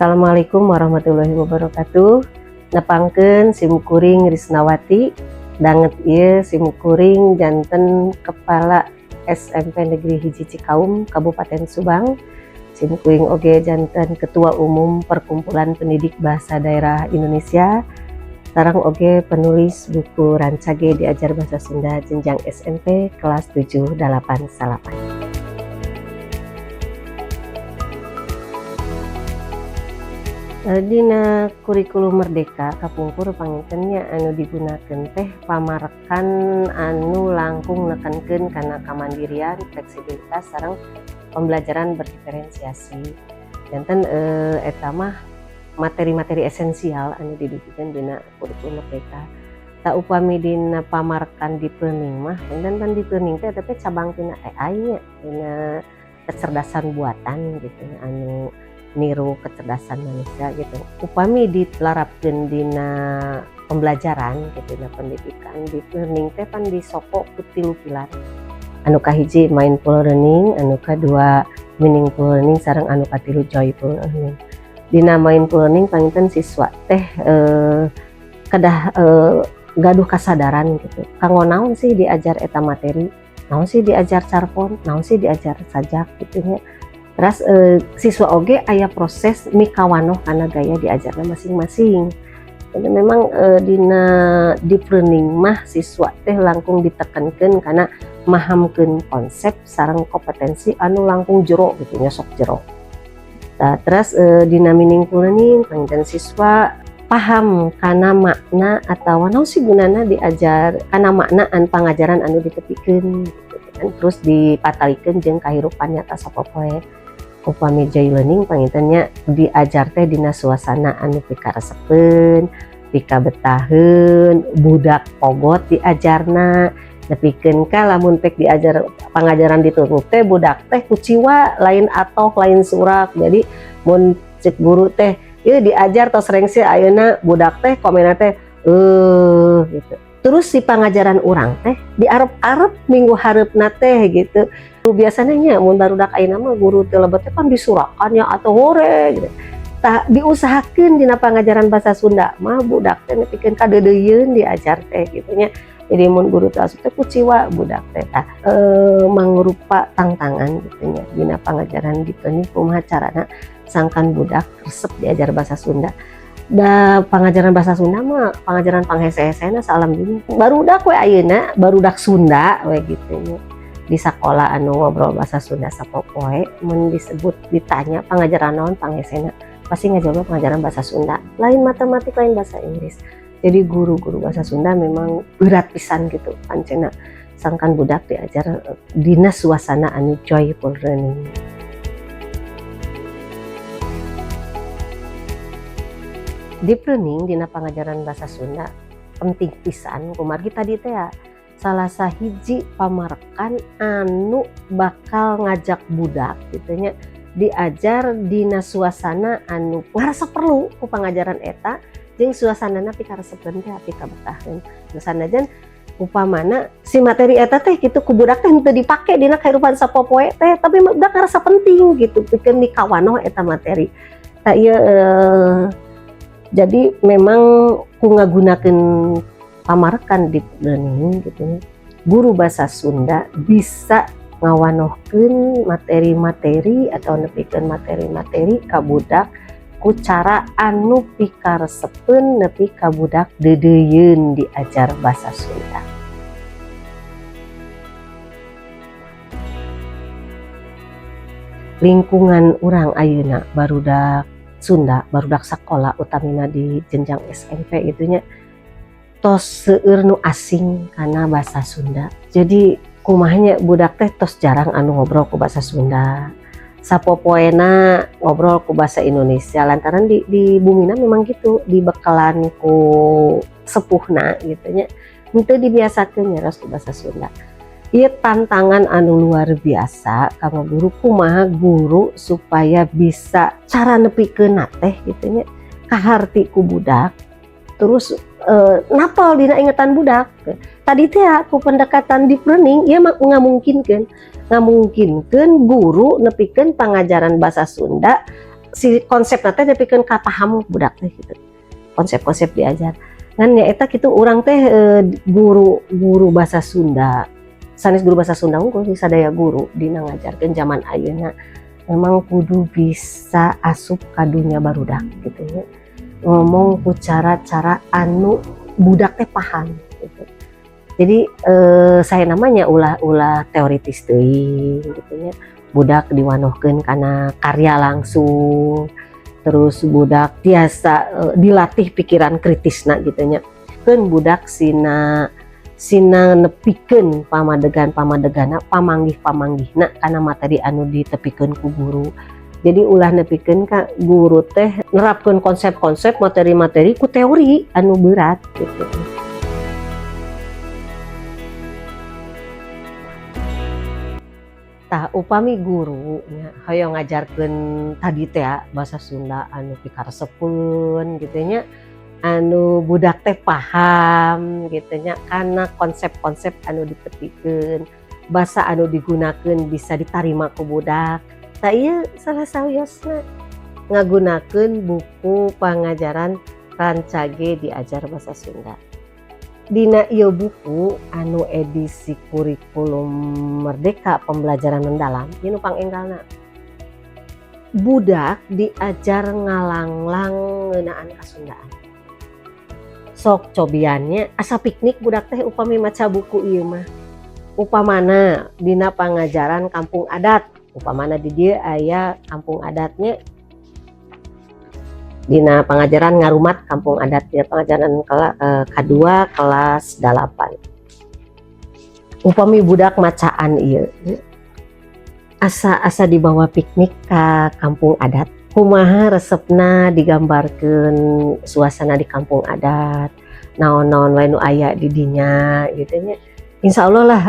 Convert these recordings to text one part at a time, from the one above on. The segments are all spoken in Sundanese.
Assalamualaikum warahmatullahi wabarakatuh. Nepangkeun, sim kuring Risnawati. Danget ieu sim kuring janten Kepala SMP Negeri 1 Cikaum, Kabupaten Subang. Sim kuring oge janten Ketua Umum Perkumpulan Pendidik Bahasa Daerah Indonesia. Sareng oge penulis buku Rancage Diajar Bahasa Sunda jenjang SMP kelas 7 8 salapan. Dina Kurikulum Merdeka kapungkur panginten nya, anu digunakeun teh pamarekan anu langkung nekankeun kana kamandirian, fleksibilitas, sareng pembelajaran berdiferensiasi. Janten eta mah materi-materi esensial anu didugikeun dina Kurikulum Merdeka. Tah, upami dina pamarekan deep learning mah, panginten kan deep learning teh eta teh cabang tina AI nya, dina kecerdasan buatan gitu, anu niru kecerdasan manusia gitu. Upami dilarapkeun dina pembelajaran gitu, dina pendidikan, deep learning teh pan disoko ku tilu pilar. Anu kahiji mindful learning, anu kadua meaningful learning, sareng anu katilu joyful learning. Dina mindful learning panginten siswa teh kedah gaduh kasadaran gitu. Kanggo naon sih diajar eta materi? Naon sih diajar carpon? Naon sih diajar sajak gitu nya. Terus siswa oge aya proses mikawanoh kana gaya diajarna masing-masing. Jadi memang dina deep learning mah siswa teh langkung ditekankeun kana mahamkeun konsep sareng kompetensi anu langkung jero gitu nya, sok jero. Tah, terus dina meaningful learning panginten siswa paham kana makna atau naon sih gunana diajar, kana makna an pangajaran anu ditepikeun gitu kan, terus dipatalikeun jeung kahirupan nyata sapopoe. Upami joy learning panginten nya diajar teh dina suasana anu pikaresepeun, pikabetaheun, budak pogot diajarna, nepikeun ka lamun pek diajar pangajaran ditutup teh budak teh kuciwa, lain atoh, lain surak. Jadi mun cek guru teh ieu diajar tos rengse ayeuna, budak teh komenna teh gitu. Terus si pangajaran urang teh diarep-arep minggu hareupna teh gitu. Biasanya nya mun barudak ayeuna mah guru teu lebet teh kan disurakan ya atau hore gitu. Tah, diusahakeun dina pangajaran bahasa Sunda mah budak teh nepikeun ka deudeuieun diajar teh gitu nya. Jadi mun guru teh asup teh kuciwa budak teh. Tah, mangrupa tangtangan gitu nya dina pangajaran gitu nih, kumaha carana sangkan budak resep diajar bahasa Sunda. Da pangajaran bahasa Sunda mah pangajaran panghese-hesena saalam dunya. Barudak we ayeuna, barudak Sunda we gitu nya. Di sakola anu ngobrol bahasa Sunda sapopoe mun disebut, ditanya pangajaran naon panghesena, pasti ngajawabna pengajaran bahasa Sunda. Lain matematik, lain bahasa Inggris. Jadi guru-guru bahasa Sunda memang berat pisan gitu pancena sangkan budak diajar dina suasana anu joyful learning. Deep learning dina pangajaran bahasa Sunda penting pisan kumargi tadi teh ya, salah sahiji pamarekan anu bakal ngajak budak gitu nya diajar dina suasana anu ngarasa perlu ku pangajaran eta jeung suasanana pikaresepeun teh, pikabetaheun. Sanajan upamana si materi eta teh gitu ku budak teh henteu dipake dina kahirupan sapopoe teh, tapi budak ngarasa penting gitu pikeun mikawanoh eta materi. Tah, ieu jadi memang ku ngagunakeun pamarekan deep learning gitu nya, guru bahasa Sunda bisa ngawanohkeun materi-materi atau nepikeun materi-materi ka budak ku cara anu pikaresepeun nepi ka budak deudeuieun diajar bahasa Sunda. Lingkungan urang ayeuna, barudak Sunda, barudak sakola, utamina di jenjang SMP gitu nya, tos seueur nu asing kana bahasa Sunda. Jadi kumaha nya, budak teh tos jarang anu ngobrol ku bahasa Sunda. Sapopoena ngobrol ku bahasa Indonesia lantaran di bumina memang gitu, dibekalan ku sepuhna gitu nya. Henteu dibiasakeun nyarios ku bahasa Sunda. Ieu tantangan anu luar biasa kanggo guru, kumaha guru supaya bisa cara nepikeunna teh gitu nya kaharti ku budak, terus napal dina ingetan budak. Tadi teh ku pendekatan deep learning ieu mah ngamungkinkeun guru nepikeun pangajaran bahasa Sunda. Si konsep teh nepikeun ka paham budak teh gitu. Konsep-konsep diajar. Ngan nya eta kitu, urang teh guru guru bahasa Sunda. Sanes guru bahasa Sunda unggul sih, sadaya guru dina ngajarkeun zaman ayeuna memang kudu bisa asup ka dunya barudak gitu nya. Ngomong ku cara-cara anu budak teh paham gitu. Jadi saya namanya ulah-ulah teoritis teuing gitu nya. Budak diwanohkeun kana karya langsung, terus budak tiasa dilatih pikiran kritisna gitu nya. Keun budak sina sina nepikeun pamadegan-pamadeganna, pamanggih-pamanggihna kana materi anu ditepikeun ku guru. Jadi ulah nepikeun ka guru teh nerapkeun konsep-konsep, materi-materi ku teori anu berat gitu. Tah, upami guru nya hoyong ngajarkeun tadi teh bahasa Sunda anu pikaresepeun gitu nya, anu budak teh paham gitu nya kana konsep-konsep anu ditepikeun, basa anu digunakeun bisa ditarima ku budak. Tah, ieu salah sawiosna ngagunakeun buku pangajaran Rancage Diajar Bahasa Sunda. Dina ieu buku anu edisi Kurikulum Merdeka Pembelajaran Mendalam, ieu nu pangenggalna. Budak diajar ngalanglang ngeunaan kasundaan. Sok cobian nya, asa piknik budak teh upami maca buku ieu mah. Upamana dina pangajaran kampung adat, upamana di dieu aya kampung adatnya, dina pangajaran ngarumat kampung adat ya, pangajaran kadua kelas 8. Upami budak macaan ieu asa asa dibawa piknik ka kampung adat. Kumaha resepna digambarkeun suasana di kampung adat, naon-naon wae nu aya di dinya gitu nya. Insya Allah lah,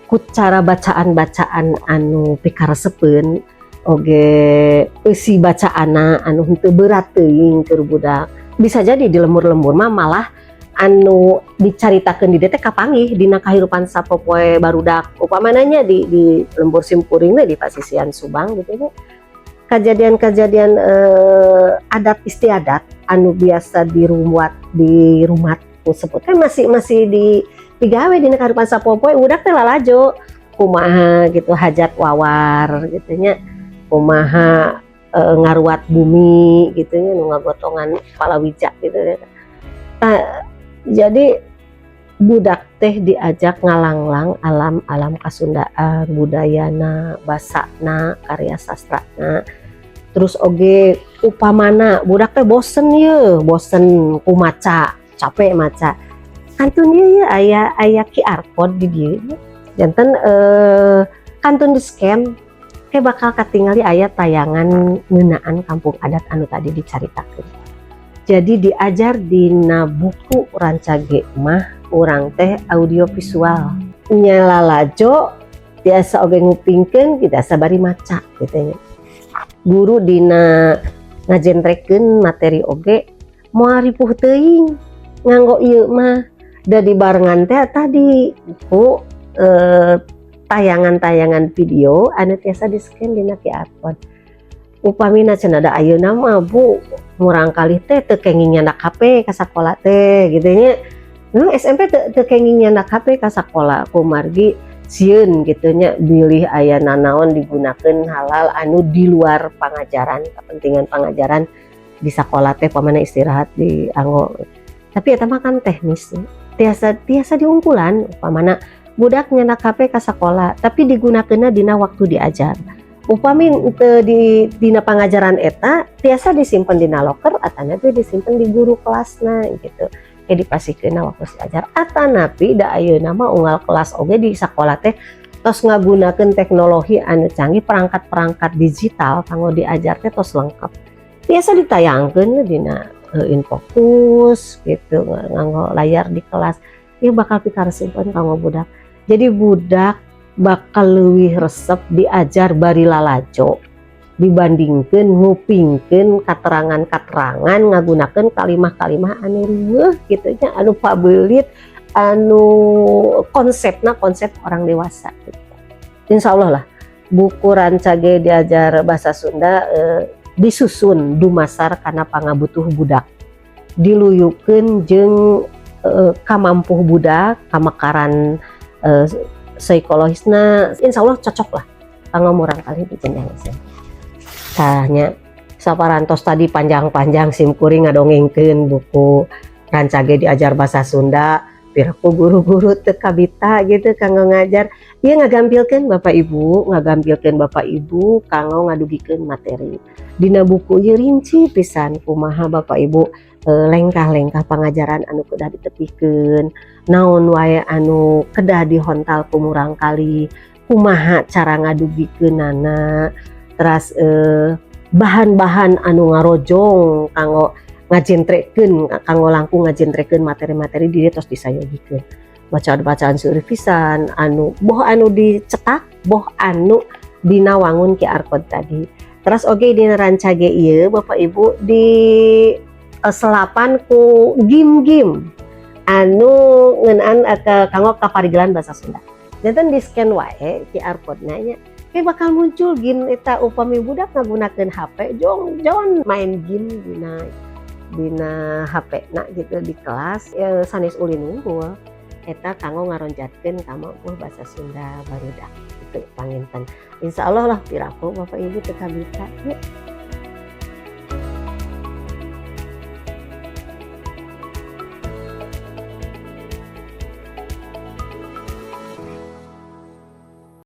ku cara bacaan-bacaan anu pikaresepeun oge eusi bacaanna anu henteu berat teuing keur budak. Bisa jadi di lembur-lembur mah malah anu dicaritakeun di dieu teh kapanggih dina kahirupan sapopoe barudak. Upamana nya di lembur simkuring we di pasisian Subang gitu nya. Kajadian-kajadian adat istiadat anu biasa dirumat di rumat ku sepuh teh masih masih di digawe dina kahirupan sapopoe. Budak teh lalajo kumaha gitu hajat wawar gitu nya, kumaha ngaruat bumi gitu nya, nu ngagotongan palawija gitu ya. Tah, jadi budak teh diajak ngalanglang alam-alam kasundaan, budayana, basana, karya sastrana. Terus oge upamana budak teh bosen ye, bosen ku maca, capek maca. Kantun ieu ye aya aya QR code di dieu. Janten kantun di scan ke bakal katingali aya tayangan ngeunaan kampung adat anu tadi dicaritakeun. Jadi diajar dina buku Rancage mah urang teh audio visual. Nya lalajo tiasa oge ngupingkeun, tiasa bari maca gitu nya. Guru dina ngajentrekeun materi oge moal ripuh teuing nganggo ieu mah, da dibarengan teh tadi ku tayangan-tayangan video anu tiasa di-scan dina QR code. Upamina cenah da ayeuna mah, Bu, murangkalih teh teu kenging nyandak HP ka sakola teh gitu nya. Memang SMP teu teu kenging nyandak HP ka sakola kumargi sieun gitu nya, bilih aya nanaon digunakeun hal-hal anu di luar pangajaran, kepentingan pangajaran di sakola teh, pamana istirahat dianggo. Tapi eta mah kan teknis tiasa tiasa diungkulan. Upamana budak nyandak HP ka sakola tapi digunakeunna dina waktu diajar. Upami teu di dina pangajaran eta tiasa disimpen dina loker atanapi disimpen di guru kelasna gitu. Ke dipasihkeunna waktu diajar, atanapi da ayeuna mah unggal kelas oge di sakola teh tos ngagunakeun teknologi anu canggih, perangkat-perangkat digital kanggo diajar teh tos lengkap. Tiasa ditayangkeun dina infokus gitu nganggo layar di kelas. Ieu bakal pikaresepeun kanggo budak. Jadi budak bakal leuwih resep diajar bari lalajo dibandingkeun ngupingkeun katerangan-katerangan ngagunakeun kalimah-kalimah anu riweuh gitu nya, anu pabelit, anu konsepna konsep orang dewasa gitu. Insya Allah lah, buku Rancage Diajar Bahasa Sunda. Disusun dumasar kana pangabutuh budak, diluyukeun jeung kamampuh budak, kamekaran psikologisna, insya Allah cocok lah kanggo murangkalih di jenjang SMP. Tah nya, saparantos tadi panjang-panjang simkuring ngadongengkeun buku Rancage Diajar Bahasa Sunda, piraku guru-guru teu kabita gitu kanggo ngajar. Ieu ngagampilkeun Bapak Ibu, ngagampilkeun Bapak Ibu kanggo ngadugikeun materi. Dina buku ieu rinci pisan kumaha Bapak Ibu lengkah-lengkah pangajaran anu kedah ditepikeun, naon wae anu kedah dihontal ku murangkalih, kumaha cara ngadugikeunana, teras bahan-bahan anu ngarojong kanggo ngajentrekeun, kanggo langkung ngajentrekeun materi-materi di dieu tos disayogikeun. Bacaan-bacaan seueur pisan anu boh anu dicetak, boh anu dina wangun QR code tadi. Terus oge dina rancage ieu, Bapak Ibu, di selapan ku game-game anu ngeunaan kanggo kaparigelan bahasa Sunda. Janten di scan wae QR code-na nya, kayak bakal muncul game eta. Upami budak ngagunakeun HP, jong jong main game dina dina HP na gitu di kelas ya, sanes ulin wungkul eta kanggo ngaronjatkeun kamampuh bahasa Sunda barudak. Itu panginten, insya Allah lah, piraku Bapak Ibu teu kabita ya.